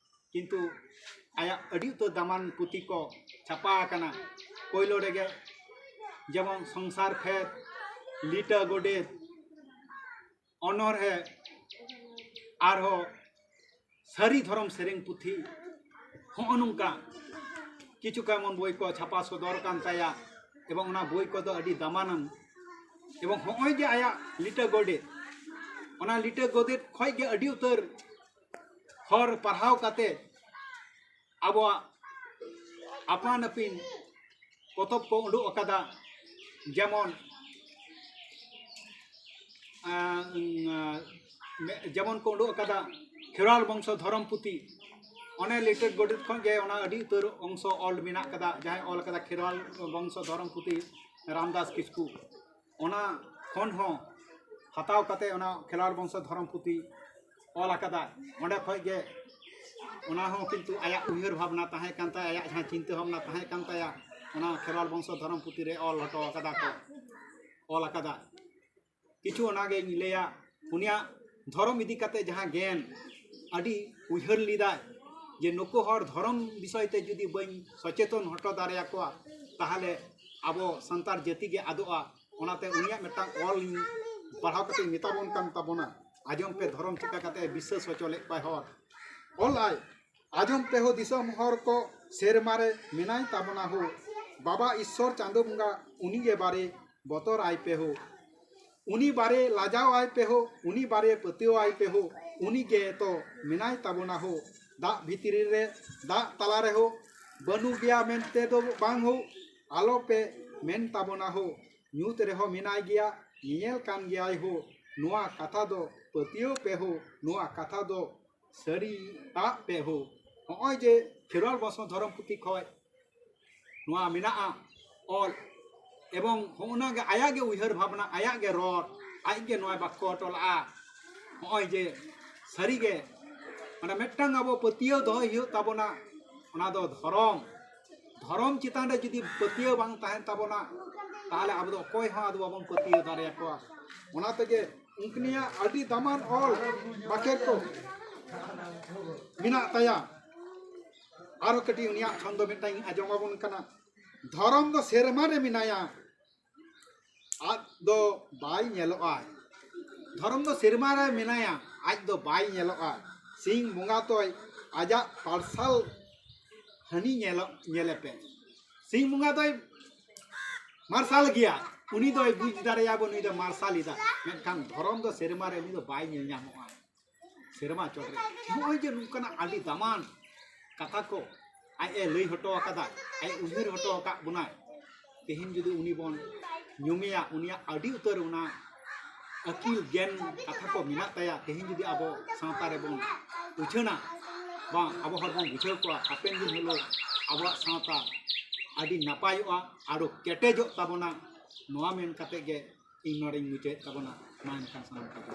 ᱠᱤᱱᱛᱩ ᱟᱭᱟᱜ ᱟᱹᱰᱤ ᱩᱛᱟᱹᱨ ᱫᱟᱢᱟᱱ ᱯᱩᱛᱷᱤ ᱠᱚ ᱪᱷᱟᱯᱟ ᱟᱠᱟᱱᱟ᱾ ᱯᱳᱭᱞᱳ ᱨᱮᱜᱮ ᱡᱮᱢᱚᱱ ᱥᱚᱝᱥᱟᱨ ᱯᱷᱮᱫ, ᱞᱤᱴᱟᱹ ᱜᱚᱰᱮᱛ, ᱚᱱᱚᱬᱦᱮ, ᱟᱨᱦᱚᱸ ᱥᱟᱹᱨᱤ ᱫᱷᱚᱨᱚᱢ ᱥᱮᱨᱮᱧ ᱯᱩᱛᱷᱤ, ᱦᱚᱸᱜᱼᱚ ᱱᱚᱝᱠᱟ ᱠᱤᱪᱷᱩ ᱠᱟᱢᱚᱱ ᱵᱳᱭ ᱠᱚ ᱪᱷᱟᱯᱟ ᱥᱚᱫᱚᱨ ᱠᱟᱱ ᱛᱟᱭᱟ, ᱮᱵᱚᱝ ᱚᱱᱟ ᱵᱳᱭ ᱠᱚᱫᱚ ᱟᱹᱰᱤ ᱫᱟᱢᱟᱱᱟᱱ᱾ ᱮᱵᱚᱝ ᱦᱚᱸᱜᱼᱚᱭ ᱡᱮ ᱟᱭᱟᱜ ᱞᱤᱴᱟᱹ ᱜᱚᱰᱮᱛ, ᱚᱱᱟ ᱞᱤᱴᱟᱹ ᱜᱚᱰᱮᱛ ᱠᱷᱚᱡ ᱜᱮ ᱟᱹᱰᱤ ᱩᱛᱟᱹᱨ ᱦᱚᱲ ᱯᱟᱲᱦᱟᱣ ᱠᱟᱛᱮ ᱟᱵᱚᱣᱟᱜ ᱟᱯᱟᱱ ᱟᱹᱯᱤᱱ ᱯᱚᱛᱚᱵ ᱠᱚ ᱩᱰᱩᱠ ᱟᱠᱟᱫᱟ᱾ ᱡᱮᱢᱚᱱ ᱟᱸ, ᱩᱸ, ᱟᱸ, ᱢᱮ-, ᱡᱮᱢᱚᱱ ᱠᱚ ᱩᱰᱩᱠ ᱟᱠᱟᱫᱟ ᱠᱷᱮᱨᱣᱟᱞ ᱵᱚᱝᱥᱚ ᱫᱷᱚᱨᱚᱢ ᱯᱩᱛᱷᱤ᱾ ᱚᱱᱮ ᱞᱤᱴᱟᱹ ᱜᱚᱰᱮᱛ ᱠᱷᱚᱱ ᱜᱮ ᱚᱱᱟ ᱟᱹᱰᱤ ᱩᱛᱟᱹᱨ ᱚᱝᱥᱚ ᱚᱞ ᱢᱮᱱᱟᱜ ᱟᱠᱟᱫᱟ᱾ ᱡᱟᱦᱟᱸᱭ ᱚᱞ ᱟᱠᱟᱫᱟ ᱠᱷᱮᱨᱣᱟᱞ ᱵᱚᱝᱥᱚ ᱫᱷᱚᱨᱚᱢ ᱯᱩᱛᱷᱤ, ᱨᱟᱢᱫᱟᱥ ᱠᱤᱥᱠᱩ᱾ ᱚᱱᱟ ᱠᱷᱚᱱ ᱦᱚᱸ ᱦᱟᱛᱟᱣ ᱠᱟᱛᱮ ᱚᱱᱟ ᱠᱷᱮᱨᱣᱟᱞ ᱵᱚᱝᱥᱚ ᱫᱷᱚᱨᱚᱢ ᱯᱩᱛᱷᱤ ᱚᱞ ᱟᱠᱟᱫᱟ᱾ ᱚᱸᱰᱮ ᱠᱷᱚᱡ ᱜᱮ ᱚᱱᱟ ᱦᱚᱸ ᱠᱤᱱᱛᱩ ᱟᱭᱟᱜ ᱩᱭᱦᱟᱹᱨ ᱵᱷᱟᱵᱽᱱᱟ ᱛᱟᱦᱮᱸ ᱠᱟᱱ ᱛᱟᱭᱟ, ᱟᱭᱟᱜ ᱡᱟᱦᱟᱸ ᱪᱤᱱᱛᱟᱹ ᱵᱷᱟᱵᱽᱱᱟ ᱛᱟᱦᱮᱸ ᱠᱟᱱ ᱛᱟᱭᱟ, ᱚᱱᱟ ᱠᱷᱮᱨᱣᱟᱞ ᱵᱚᱝᱥᱚ ᱫᱷᱚᱨᱚᱢ ᱯᱩᱛᱷᱤ ᱨᱮ ᱚᱞ ᱦᱚᱴᱚ ᱟᱠᱟᱫᱟ ᱠᱚ, ᱚᱞ ᱟᱠᱟᱫᱟ᱾ ᱠᱤᱪᱷᱩ ᱚᱱᱟᱜᱤᱧ ᱞᱟᱹᱭᱟ, ᱩᱱᱤᱭᱟᱜ ᱫᱷᱚᱨᱚᱢ ᱤᱫᱤ ᱠᱟᱛᱮ ᱡᱟᱦᱟᱸ ᱜᱮᱭᱟᱱ, ᱟᱹᱰᱤ ᱩᱭᱦᱟᱹᱨ ᱞᱮᱫᱟᱭ ᱡᱮ ᱱᱩᱠᱩ ᱦᱚᱲ ᱫᱷᱚᱨᱚᱢ ᱵᱤᱥᱚᱭ ᱛᱮ ᱡᱩᱫᱤ ᱵᱟᱹᱧ ᱥᱚᱪᱮᱛᱚᱱ ᱦᱚᱴᱚ ᱫᱟᱲᱮᱭᱟᱠᱚᱣᱟ, ᱛᱟᱦᱚᱞᱮ ᱟᱵᱚ ᱥᱟᱱᱛᱟᱲ ᱡᱟᱹᱛᱤ ᱜᱮ ᱟᱫᱚᱜᱼᱟ᱾ ᱚᱱᱟᱛᱮ ᱩᱱᱤᱭᱟᱜ ᱢᱤᱫᱴᱟᱝ ᱚᱞ ᱤᱧ ᱯᱟᱲᱦᱟᱣ ᱠᱟᱛᱮ ᱤᱧ ᱢᱮᱛᱟ ᱵᱚᱱ ᱠᱟᱱ ᱛᱟᱵᱚᱱᱟ, ᱟᱸᱡᱚᱢ ᱯᱮ ᱫᱷᱚᱨᱚᱢ ᱪᱤᱠᱟ ᱠᱟᱛᱮ ᱵᱤᱥᱥᱟᱹᱥ ᱦᱚᱪᱚ ᱞᱮᱫ ᱠᱚᱣᱟᱭ ᱦᱚᱲ᱾ ᱚᱞ ᱟᱭ, ᱟᱸᱡᱚᱢ ᱯᱮ ᱦᱳ ᱫᱤᱥᱚᱢ ᱦᱚᱲ ᱠᱚ, ᱥᱮᱨᱢᱟ ᱨᱮ ᱢᱮᱱᱟᱭ ᱛᱟᱵᱚᱱᱟ ᱦᱳ, ᱵᱟᱵᱟ ᱤᱥᱥᱚᱨ ᱪᱟᱸᱫᱳ ᱵᱚᱸᱜᱟ, ᱩᱱᱤ ᱜᱮ ᱵᱟᱨᱮ ᱵᱚᱛᱚᱨ ᱟᱭ ᱯᱮ ᱦᱳ᱾ ᱩᱱᱤ ᱵᱟᱨᱮ ᱞᱟᱡᱟᱣ ᱟᱭ ᱯᱮ ᱦᱳ, ᱩᱱᱤ ᱵᱟᱨᱮ ᱯᱟᱹᱛᱭᱟᱹᱣ ᱟᱭ ᱯᱮ ᱦᱳ, ᱩᱱᱤ ᱜᱮ ᱛᱚ ᱢᱮᱱᱟᱭ ᱛᱟᱵᱚᱱᱟ ᱦᱳ᱾ ᱫᱟᱜ ᱵᱷᱤᱛᱨᱤ ᱨᱮ, ᱫᱟᱜ ᱛᱟᱞᱟ ᱨᱮᱦᱳ, ᱵᱟᱹᱱᱩᱜ ᱜᱮᱭᱟ ᱢᱮᱱᱛᱮ ᱫᱚ ᱵᱟᱝ ᱦᱳ, ᱟᱞᱚ ᱯᱮ ᱢᱮᱱ ᱛᱟᱵᱚᱱᱟ ᱦᱳ᱾ ᱧᱩᱛ ᱨᱮᱦᱚᱸ ᱢᱮᱱᱟᱭ ᱜᱮᱭᱟ, ᱧᱮᱧᱮᱞ ᱠᱟᱱ ᱜᱮᱭᱟᱭ ᱦᱳ᱾ ᱱᱚᱣᱟ ᱠᱟᱛᱷᱟ ᱫᱚ ᱯᱟᱹᱛᱭᱟᱹᱣ ᱯᱮ ᱦᱳ, ᱱᱚᱣᱟ ᱠᱟᱛᱷᱟ ᱫᱚ ᱥᱟᱹᱨᱤᱭᱟᱜ ᱯᱮ ᱦᱳ᱾ ᱦᱚᱸᱜᱼᱚᱭ ᱡᱮ ᱠᱷᱮᱨᱣᱟᱞ ᱵᱚᱝᱥᱚ ᱫᱷᱚᱨᱚᱢ ᱯᱩᱛᱷᱤ ᱠᱷᱚᱡ ᱱᱚᱣᱟ ᱢᱮᱱᱟᱜᱼᱟ ᱚᱞ, ᱮᱵᱚᱝ ᱦᱚᱸᱜᱼᱚ ᱱᱟ ᱜᱮ ᱟᱭᱟᱜ ᱜᱮ ᱩᱭᱦᱟᱹᱨ ᱵᱷᱟᱵᱽᱱᱟ, ᱟᱭᱟᱜ ᱜᱮ ᱨᱚᱲ, ᱟᱡ ᱜᱮ ᱱᱚᱣᱟ ᱵᱟᱠᱠᱚ ᱦᱚᱴᱚ ᱞᱟᱜᱼᱟ᱾ ᱦᱚᱸᱜᱼᱚᱭ ᱡᱮ ᱥᱟᱹᱨᱤ ᱜᱮ, ᱢᱟᱱᱮ ᱢᱤᱫᱴᱟᱝ ᱟᱵᱚ ᱯᱟᱹᱛᱭᱟᱹᱣ ᱫᱚᱦᱚᱭ ᱦᱩᱭᱩᱜ ᱛᱟᱵᱚᱱᱟ, ᱚᱱᱟ ᱫᱚ ᱫᱷᱚᱨᱚᱢ᱾ ᱫᱷᱚᱨᱚᱢ ᱪᱮᱛᱟᱱ ᱨᱮ ᱡᱩᱫᱤ ᱯᱟᱹᱛᱭᱟᱹᱣ ᱵᱟᱝ ᱛᱟᱦᱮᱱ ᱛᱟᱵᱚᱱᱟ, ᱛᱟᱦᱚᱞᱮ ᱟᱵᱚ ᱫᱚ ᱚᱠᱚᱭ ᱦᱚᱸ ᱟᱫᱚ ᱵᱟᱵᱚᱱ ᱯᱟᱹᱛᱭᱟᱹᱣ ᱫᱟᱲᱮᱭᱟᱠᱚᱣᱟ᱾ ᱚᱱᱟ ᱛᱮᱜᱮ ᱩᱱᱠᱤᱱᱤᱭᱟᱜ ᱟᱹᱰᱤ ᱫᱟᱢᱟᱱ ᱚᱞ ᱵᱟᱠᱷᱮᱲ ᱠᱚ ᱢᱮᱱᱟᱜ ᱛᱟᱭᱟ᱾ ᱟᱨᱚ ᱠᱟᱹᱴᱤᱡ ᱩᱱᱤᱭᱟᱜ ᱪᱷᱚᱱᱫᱚ ᱢᱤᱫᱴᱟᱝ ᱤᱧ ᱟᱸᱡᱚᱢ ᱟᱵᱚᱱ ᱠᱟᱱᱟ᱾ ᱫᱷᱚᱨᱚᱢ ᱫᱚ ᱥᱮᱨᱢᱟ ᱨᱮ ᱢᱮᱱᱟᱭᱟ, ᱟᱡ ᱫᱚ ᱵᱟᱭ ᱧᱮᱞᱚᱜᱼᱟᱭ᱾ ᱫᱷᱚᱨᱚᱢ ᱫᱚ ᱥᱮᱨᱢᱟ ᱨᱮ ᱢᱮᱱᱟᱭᱟ, ᱟᱡ ᱫᱚ ᱵᱟᱭ ᱧᱮᱞᱚᱜᱼᱟ᱾ ᱥᱤᱧ ᱵᱚᱸᱜᱟ ᱛᱚᱭ ᱟᱡᱟᱜ ᱯᱟᱨᱥᱟᱞ ᱦᱟᱹᱱᱤ ᱧᱮᱞᱚᱜ, ᱧᱮᱞᱮ ᱯᱮ, ᱥᱤᱧ ᱵᱚᱸᱜᱟ ᱫᱚᱭ ᱢᱟᱨᱥᱟᱞ ᱜᱮᱭᱟ, ᱩᱱᱤ ᱫᱚᱭ ᱵᱩᱡᱽ ᱫᱟᱲᱮᱭᱟᱜᱼᱟ ᱵᱚ ᱱᱩᱭ ᱫᱚ ᱢᱟᱨᱥᱟᱞ ᱮᱫᱟ, ᱢᱮᱱᱠᱷᱟᱱ ᱫᱷᱚᱨᱚᱢ ᱫᱚ ᱥᱮᱨᱢᱟ ᱨᱮ ᱩᱱᱤ ᱫᱚ ᱵᱟᱭ ᱧᱮᱞ ᱧᱟᱢᱚᱜᱼᱟ ᱥᱮᱨᱢᱟ ᱪᱚᱴ ᱨᱮ᱾ ᱱᱚᱜᱼᱚᱭ ᱡᱮ ᱱᱚᱝᱠᱟᱱᱟᱜ ᱟᱹᱰᱤ ᱫᱟᱢᱟᱱ ᱠᱟᱛᱷᱟ ᱠᱚ ᱟᱡ ᱮ ᱞᱟᱹᱭ ᱦᱚᱴᱚ ᱟᱠᱟᱫᱟ, ᱟᱡ ᱮ ᱩᱭᱦᱟᱹᱨ ᱦᱚᱴᱚ ᱟᱠᱟᱫ ᱵᱚᱱᱟᱭ, ᱛᱮᱦᱮᱧ ᱡᱩᱫᱤ ᱩᱱᱤ ᱵᱚᱱ ᱧᱩᱢᱮᱭᱟ, ᱩᱱᱤᱭᱟᱜ ᱟᱹᱰᱤ ᱩᱛᱟᱹᱨ ᱚᱱᱟ ᱟᱹᱠᱤᱞ ᱜᱮᱭᱟᱱ ᱠᱟᱛᱷᱟ ᱠᱚ ᱢᱮᱱᱟᱜ ᱛᱟᱭᱟ, ᱛᱮᱦᱮᱧ ᱡᱩᱫᱤ ᱟᱵᱚ ᱥᱟᱶᱛᱟ ᱨᱮᱵᱚᱱ ᱩᱪᱷᱟᱹᱱᱟ, ᱵᱟᱝ ᱟᱵᱚ ᱦᱚᱲ ᱵᱚᱱ ᱵᱩᱡᱷᱟᱹᱣ ᱠᱚᱣᱟ, ᱦᱟᱯᱮᱱ ᱫᱤᱱ ᱦᱤᱞᱳᱜ ᱟᱵᱚᱣᱟᱜ ᱥᱟᱶᱛᱟ ᱟᱹᱰᱤ ᱱᱟᱯᱟᱭᱚᱜᱼᱟ, ᱟᱨᱚ ᱠᱮᱴᱮᱡᱚᱜ ᱛᱟᱵᱚᱱᱟ᱾ ᱱᱚᱣᱟ ᱢᱮᱱ ᱠᱟᱛᱮ ᱜᱮ ᱤᱧ ᱱᱚᱰᱮᱧ ᱢᱩᱪᱟᱹᱫ ᱛᱟᱵᱚᱱᱟ᱾ ᱢᱟ ᱮᱱᱠᱷᱟᱱ ᱥᱟᱱᱟᱢ ᱠᱚᱜᱮ᱾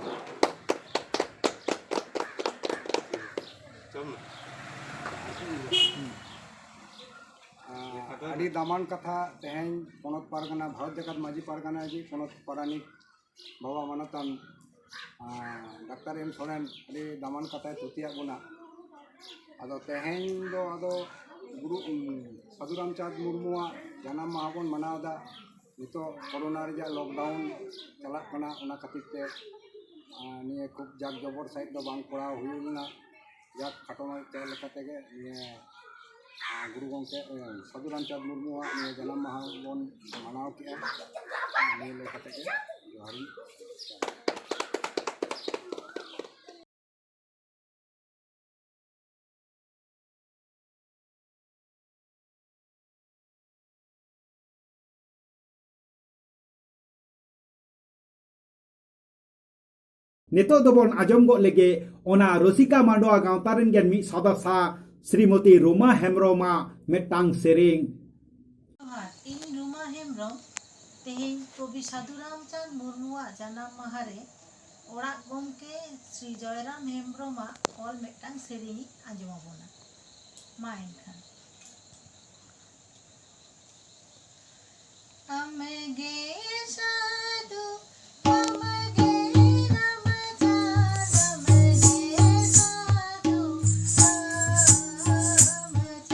ᱟᱹᱰᱤ ᱫᱟᱢᱟᱱ ᱠᱟᱛᱷᱟ ᱛᱮᱦᱮᱧ ᱯᱚᱱᱚᱛ ᱯᱟᱨᱜᱟᱱᱟ, ᱵᱷᱟᱨᱚᱛ ᱡᱟᱠᱟᱛ ᱢᱟᱹᱡᱷᱤ ᱯᱟᱨᱜᱟᱱᱟ ᱡᱤ, ᱯᱚᱱᱚᱛ ᱯᱟᱨᱟᱱᱤᱠ ᱵᱟᱵᱟ ᱢᱟᱱᱚᱛᱟᱱ, ᱟᱸ, ᱰᱟᱠᱛᱟᱨ ᱮᱢ ᱥᱚᱨᱮᱱ ᱟᱹᱰᱤ ᱫᱟᱢᱟᱱ ᱠᱟᱛᱷᱟᱭ ᱛᱷᱩᱛᱤᱭᱟᱫ ᱵᱚᱱᱟ᱾ ᱟᱫᱚ ᱛᱮᱦᱮᱧ ᱫᱚ ᱟᱫᱚ ᱜᱩᱨᱩ, ᱩᱸ, ᱥᱟᱹᱫᱷᱩ ᱨᱟᱢᱪᱟᱸᱫᱽ ᱢᱩᱨᱢᱩᱣᱟᱜ ᱡᱟᱱᱟᱢ ᱢᱟᱦᱟ ᱵᱚᱱ ᱢᱟᱱᱟᱣ ᱮᱫᱟ᱾ ᱱᱤᱛᱚᱜ ᱠᱳᱨᱳᱱᱟ ᱨᱮᱭᱟᱜ ᱞᱚᱠᱰᱟᱣᱩᱱ ᱪᱟᱞᱟᱜ ᱠᱟᱱᱟ, ᱚᱱᱟ ᱠᱷᱟᱹᱛᱤᱨ ᱛᱮ, ᱟᱸ, ᱱᱤᱭᱟᱹ ᱠᱷᱩᱵ ᱡᱟᱠ ᱡᱚᱵᱚᱨ ᱥᱟᱺᱦᱤᱡ ᱫᱚ ᱵᱟᱝ ᱠᱚᱨᱟᱣ ᱦᱩᱭ ᱞᱮᱱᱟ᱾ ᱡᱟᱠ ᱠᱷᱟᱴᱚ ᱢᱟᱪᱷᱟ ᱞᱮᱠᱟ ᱛᱮᱜᱮ ᱱᱤᱭᱟᱹ, ᱟᱸ, ᱜᱩᱨᱩ ᱜᱚᱢᱠᱮ, ᱮ, ᱥᱟᱹᱫᱷᱩ ᱨᱟᱢᱪᱟᱸᱫᱽ ᱢᱩᱨᱢᱩᱣᱟᱜ ᱱᱤᱭᱟᱹ ᱡᱟᱱᱟᱢ ᱢᱟᱦᱟ ᱵᱚᱱ ᱢᱟᱱᱟᱣ ᱠᱮᱜᱼᱟ᱾ ᱱᱤᱭᱟᱹ ᱞᱟᱹᱭ ᱠᱟᱛᱮ ᱜᱮ ᱡᱚᱦᱟᱨ ᱤᱧ᱾ ᱱᱤᱛᱚᱜ ᱫᱚᱵᱚᱱ ᱟᱸᱡᱚᱢ ᱜᱚᱫ ᱞᱮᱜᱮ ᱚᱱᱟ ᱨᱚᱥᱤᱠᱟ ᱢᱟᱰᱣᱟ ᱜᱟᱶᱛᱟ ᱨᱮᱱ ᱜᱮ ᱢᱤᱫ ᱥᱚᱫᱚᱥᱥᱟ ᱥᱨᱤᱢᱚᱛᱤ ᱨᱩᱢᱟ ᱦᱮᱢᱵᱨᱚᱢᱟᱜ ᱢᱤᱫᱴᱟᱝ ᱥᱮᱨᱮᱧ᱾ ᱡᱚᱦᱟᱨ, ᱤᱧ ᱨᱩᱢᱟ ᱦᱮᱢᱵᱨᱚᱢ᱾ ᱛᱮᱦᱮᱧ ᱠᱚᱵᱤ ᱥᱟᱹᱫᱷᱩ ᱨᱟᱢᱪᱟᱸᱫᱽ ᱢᱩᱨᱢᱩᱣᱟᱜ ᱡᱟᱱᱟᱢ ᱢᱟᱦᱟ ᱨᱮ ᱚᱲᱟᱜ ᱜᱚᱢᱠᱮ ᱥᱨᱤ ᱡᱚᱭᱨᱟᱢ ᱦᱮᱢᱵᱨᱚᱢᱟᱜ ᱚᱞ ᱢᱤᱫᱴᱟᱝ ᱥᱮᱨᱮᱧ ᱤᱧ ᱟᱸᱡᱚᱢ ᱟᱵᱚᱱᱟ᱾ ᱢᱟ ᱮᱱᱠᱷᱟᱱ᱾ ᱟᱢᱜᱮ ᱥᱟᱹᱫᱷᱩ, ᱟᱢᱜᱮ ᱨᱟᱢᱪᱟᱸᱫᱽ, ᱟᱢᱜᱮ ᱥᱟᱹᱫᱷᱩ ᱨᱟᱢᱪᱟᱸᱫᱽ᱾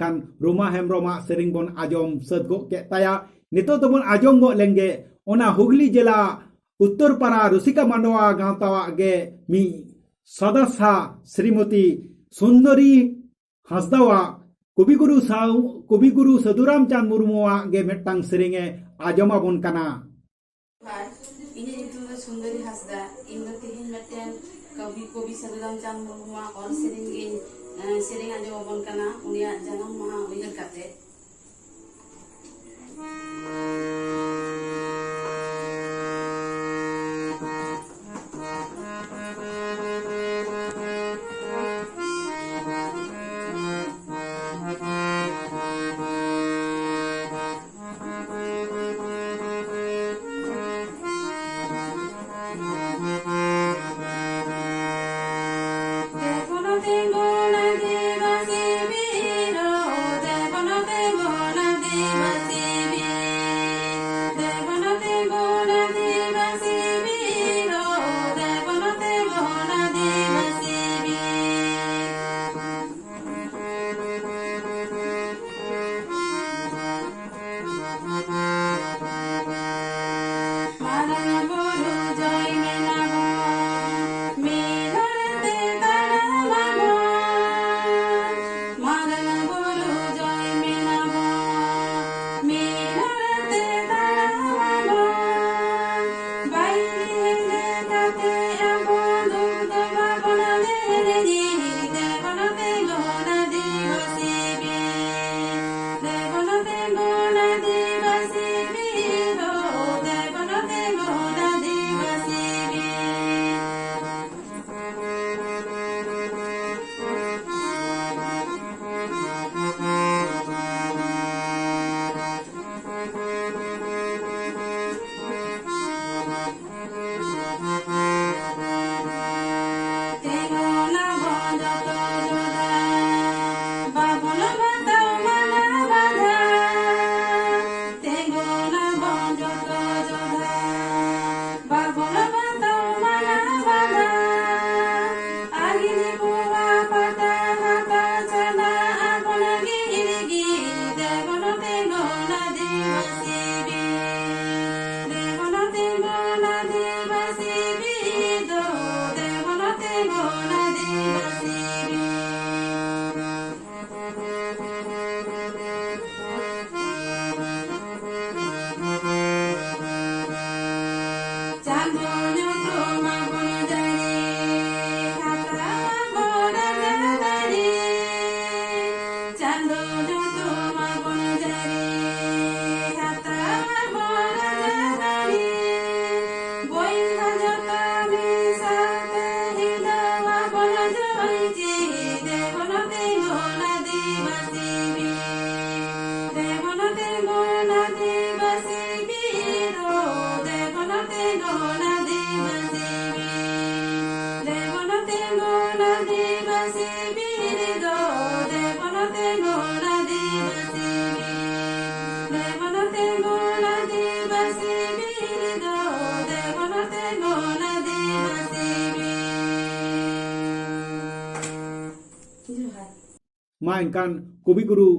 ᱠᱷᱟᱱ ᱨᱩᱢᱟ ᱦᱮᱢᱵᱨᱚᱢᱟᱜ ᱥᱮᱨᱮᱧ ᱵᱚᱱ ᱟᱸᱡᱚᱢ ᱥᱟᱹᱛ ᱜᱚᱫ ᱠᱮᱫ ᱛᱟᱭᱟ᱾ ᱱᱤᱛᱚᱜ ᱫᱚᱵᱚᱱ ᱟᱸᱡᱚᱢ ᱜᱚᱫ ᱞᱮᱱᱜᱮ ᱚᱱᱟ ᱦᱩᱜᱽᱞᱤ ᱡᱮᱞᱟ ᱩᱛᱛᱚᱨ ᱯᱟᱨᱟ ᱨᱩᱥᱤᱠᱟ ᱢᱟᱱᱰᱣᱟ ᱜᱟᱶᱛᱟᱣᱟᱜ ᱜᱮ ᱢᱤᱫ ᱥᱚᱫᱚᱥᱥᱟ ᱥᱨᱤᱢᱚᱛᱤ ᱥᱩᱱᱫᱚᱨᱤ ᱦᱟᱸᱥᱫᱟᱣᱟᱜ ᱠᱚᱵᱤᱜᱩᱨᱩ ᱥᱟᱶ, ᱠᱚᱵᱤᱜᱩᱨᱩ ᱥᱟᱹᱫᱷᱩ ᱨᱟᱢᱪᱟᱸᱫᱽ ᱢᱩᱨᱢᱩᱣᱟᱜ ᱜᱮ ᱢᱤᱫᱴᱟᱝ ᱥᱮᱨᱮᱧ ᱮ ᱟᱸᱡᱚᱢ ᱟᱵᱚᱱ ᱠᱟᱱᱟ᱾ ᱟᱨ ᱤᱧᱟᱹᱜ ᱧᱩᱛᱩᱢ ᱫᱚ ᱥᱩᱱᱫᱚᱨᱤ ᱦᱟᱸᱥᱫᱟ᱾ ᱤᱧ ᱫᱚ ᱛᱮᱦᱮᱧ ᱢᱤᱫᱴᱮᱱ ᱠᱚᱵᱤ, ᱠᱚᱵᱤ ᱥᱟᱹᱫᱷᱩ ᱨᱟᱢᱪᱟᱸᱫᱽ ᱢᱩᱨᱢᱩᱣᱟᱜ ᱚᱞ ᱥᱮᱨᱮᱧ ᱜᱤᱧ, ᱮᱸ, ᱥᱮᱨᱮᱧ ᱟᱸᱡᱚᱢ ᱟᱵᱚᱱ ᱠᱟᱱᱟ, ᱩᱱᱤᱭᱟᱜ ᱡᱟᱱᱟᱢ ᱢᱟᱦᱟ ᱩᱭᱦᱟᱹᱨ ᱠᱟᱛᱮ᱾ ᱮᱱᱠᱷᱟᱱ ᱠᱚᱵᱤᱜᱩᱨᱩ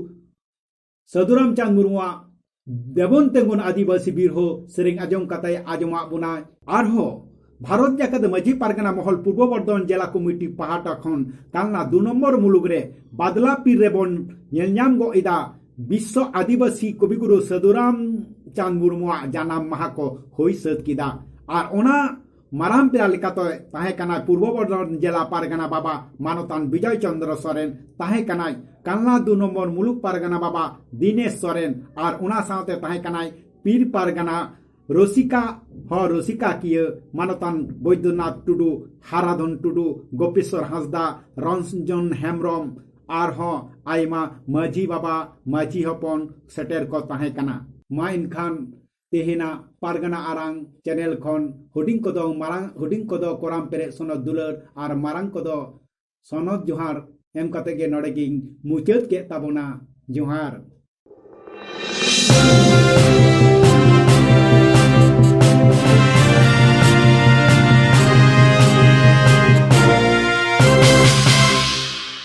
ᱥᱟᱹᱫᱷᱩ ᱨᱟᱢᱪᱟᱸᱫᱽ ᱢᱩᱨᱢᱩᱣᱟᱜ ᱫᱮᱵᱚᱱ ᱛᱮᱸᱜᱚᱱ ᱟᱹᱫᱤᱵᱟᱹᱥᱤ ᱵᱤᱨᱦᱚ ᱥᱮᱨᱮᱧ ᱟᱸᱡᱚᱢ ᱠᱟᱛᱮ ᱟᱸᱡᱚᱢᱟᱫ ᱵᱚᱱᱟᱭ᱾ ᱟᱨᱦᱚᱸ ᱵᱷᱟᱨᱚᱛ ᱡᱟᱠᱟᱛ ᱢᱟᱹᱡᱷᱤ ᱯᱟᱨᱜᱟᱱᱟ ᱢᱚᱦᱚᱞ ᱯᱩᱨᱵᱚ ᱵᱚᱨᱫᱷᱚᱢᱟᱱ ᱡᱮᱞᱟ ᱠᱚᱢᱤᱴᱤ ᱯᱟᱦᱴᱟ ᱠᱷᱚᱱ ᱠᱟᱞᱱᱟ ᱫᱩ ᱱᱚᱢᱵᱚᱨ ᱢᱩᱞᱩᱠ ᱨᱮ ᱵᱟᱫᱞᱟ ᱯᱤᱨ ᱨᱮᱵᱚᱱ ᱧᱮᱞ ᱧᱟᱢ ᱜᱚᱫ ᱮᱫᱟ ᱵᱤᱥᱥᱚ ᱟᱹᱫᱤᱵᱟᱹᱥᱤ ᱠᱚᱵᱤᱜᱩᱨᱩ ᱥᱟᱹᱫᱷᱩ ᱨᱟᱢᱪᱟᱸᱫᱽ ᱢᱩᱨᱢᱩᱣᱟᱜ ᱡᱟᱱᱟᱢ ᱢᱟᱦᱟ ᱠᱚ ᱦᱩᱭ ᱥᱟᱹᱛ ᱠᱮᱫᱟ᱾ ᱟᱨ ᱚᱱᱟ ᱢᱟᱨᱟᱝ ᱯᱮᱲᱟ ᱞᱮᱠᱟᱛᱮ ᱛᱟᱦᱮᱸ ᱠᱟᱱᱟᱭ ᱯᱩᱨᱵᱚ ᱵᱚᱨᱫᱷᱚᱢᱟᱱ ᱡᱮᱞᱟ ᱯᱟᱨᱜᱟᱱᱟ ᱵᱟᱵᱟ ᱢᱟᱱᱚᱛᱟᱱ ᱵᱤᱡᱚᱭ ᱪᱚᱸᱫᱽᱨᱚ ᱥᱚᱨᱮᱱ, ᱛᱟᱦᱮᱸ ᱠᱟᱱᱟᱭ ᱠᱟᱞᱱᱟ ᱫᱩ ᱱᱚᱢᱵᱚᱨ ᱢᱩᱞᱩᱠ ᱯᱟᱨᱜᱟᱱᱟ ᱵᱟᱵᱟ ᱫᱤᱱᱮᱥ ᱥᱚᱨᱮᱱ, ᱟᱨ ᱚᱱᱟ ᱥᱟᱶᱛᱮ ᱛᱟᱦᱮᱸ ᱠᱟᱱᱟᱭ ᱯᱤᱨ ᱯᱟᱨᱜᱟᱱᱟ ᱨᱚᱥᱤᱠᱟ ᱦᱚᱸ ᱨᱚᱥᱤᱠᱟ ᱠᱤᱭᱟᱹ ᱢᱟᱱᱚᱛᱟᱱ ᱵᱳᱭᱫᱚᱱᱟᱛᱷ ᱴᱩᱰᱩ, ᱦᱟᱨᱟᱫᱷᱚᱱ ᱴᱩᱰᱩ, ᱜᱳᱯᱮᱥᱚᱨ ᱦᱟᱸᱥᱫᱟ, ᱨᱚᱱᱡᱚᱱ ᱦᱮᱢᱵᱨᱚᱢ, ᱟᱨᱦᱚᱸ ᱟᱭᱢᱟ ᱢᱟᱹᱡᱷᱤ ᱵᱟᱵᱟ, ᱢᱟᱹᱡᱷᱤ ᱦᱚᱯᱚᱱ ᱥᱮᱴᱮᱨ ᱠᱚ ᱛᱟᱦᱮᱸ ᱠᱟᱱᱟ᱾ ᱢᱟ ᱮᱱᱠᱷᱟᱱ ᱛᱮᱦᱮᱧᱟᱜ ᱯᱟᱨᱜᱟᱱᱟ ᱟᱨᱟᱝ ᱪᱮᱱᱮᱞ ᱠᱷᱚᱱ ᱦᱩᱰᱤᱧ ᱠᱚᱫᱚ ᱢᱟᱨᱟᱝ, ᱦᱩᱰᱤᱧ ᱠᱚᱫᱚ ᱠᱚᱨᱟᱢ ᱯᱮᱨᱮᱡ ᱥᱚᱱᱚᱛ ᱫᱩᱞᱟᱹᱲ ᱟᱨ ᱢᱟᱨᱟᱝ ᱠᱚᱫᱚ ᱥᱚᱱᱚᱛ ᱡᱚᱦᱟᱨ ᱮᱢ ᱠᱟᱛᱮ ᱜᱮ ᱱᱚᱰᱮ ᱜᱤᱧ ᱢᱩᱪᱟᱹᱫ ᱠᱮᱫ ᱛᱟᱵᱚᱱᱟ᱾ ᱡᱚᱦᱟᱨ᱾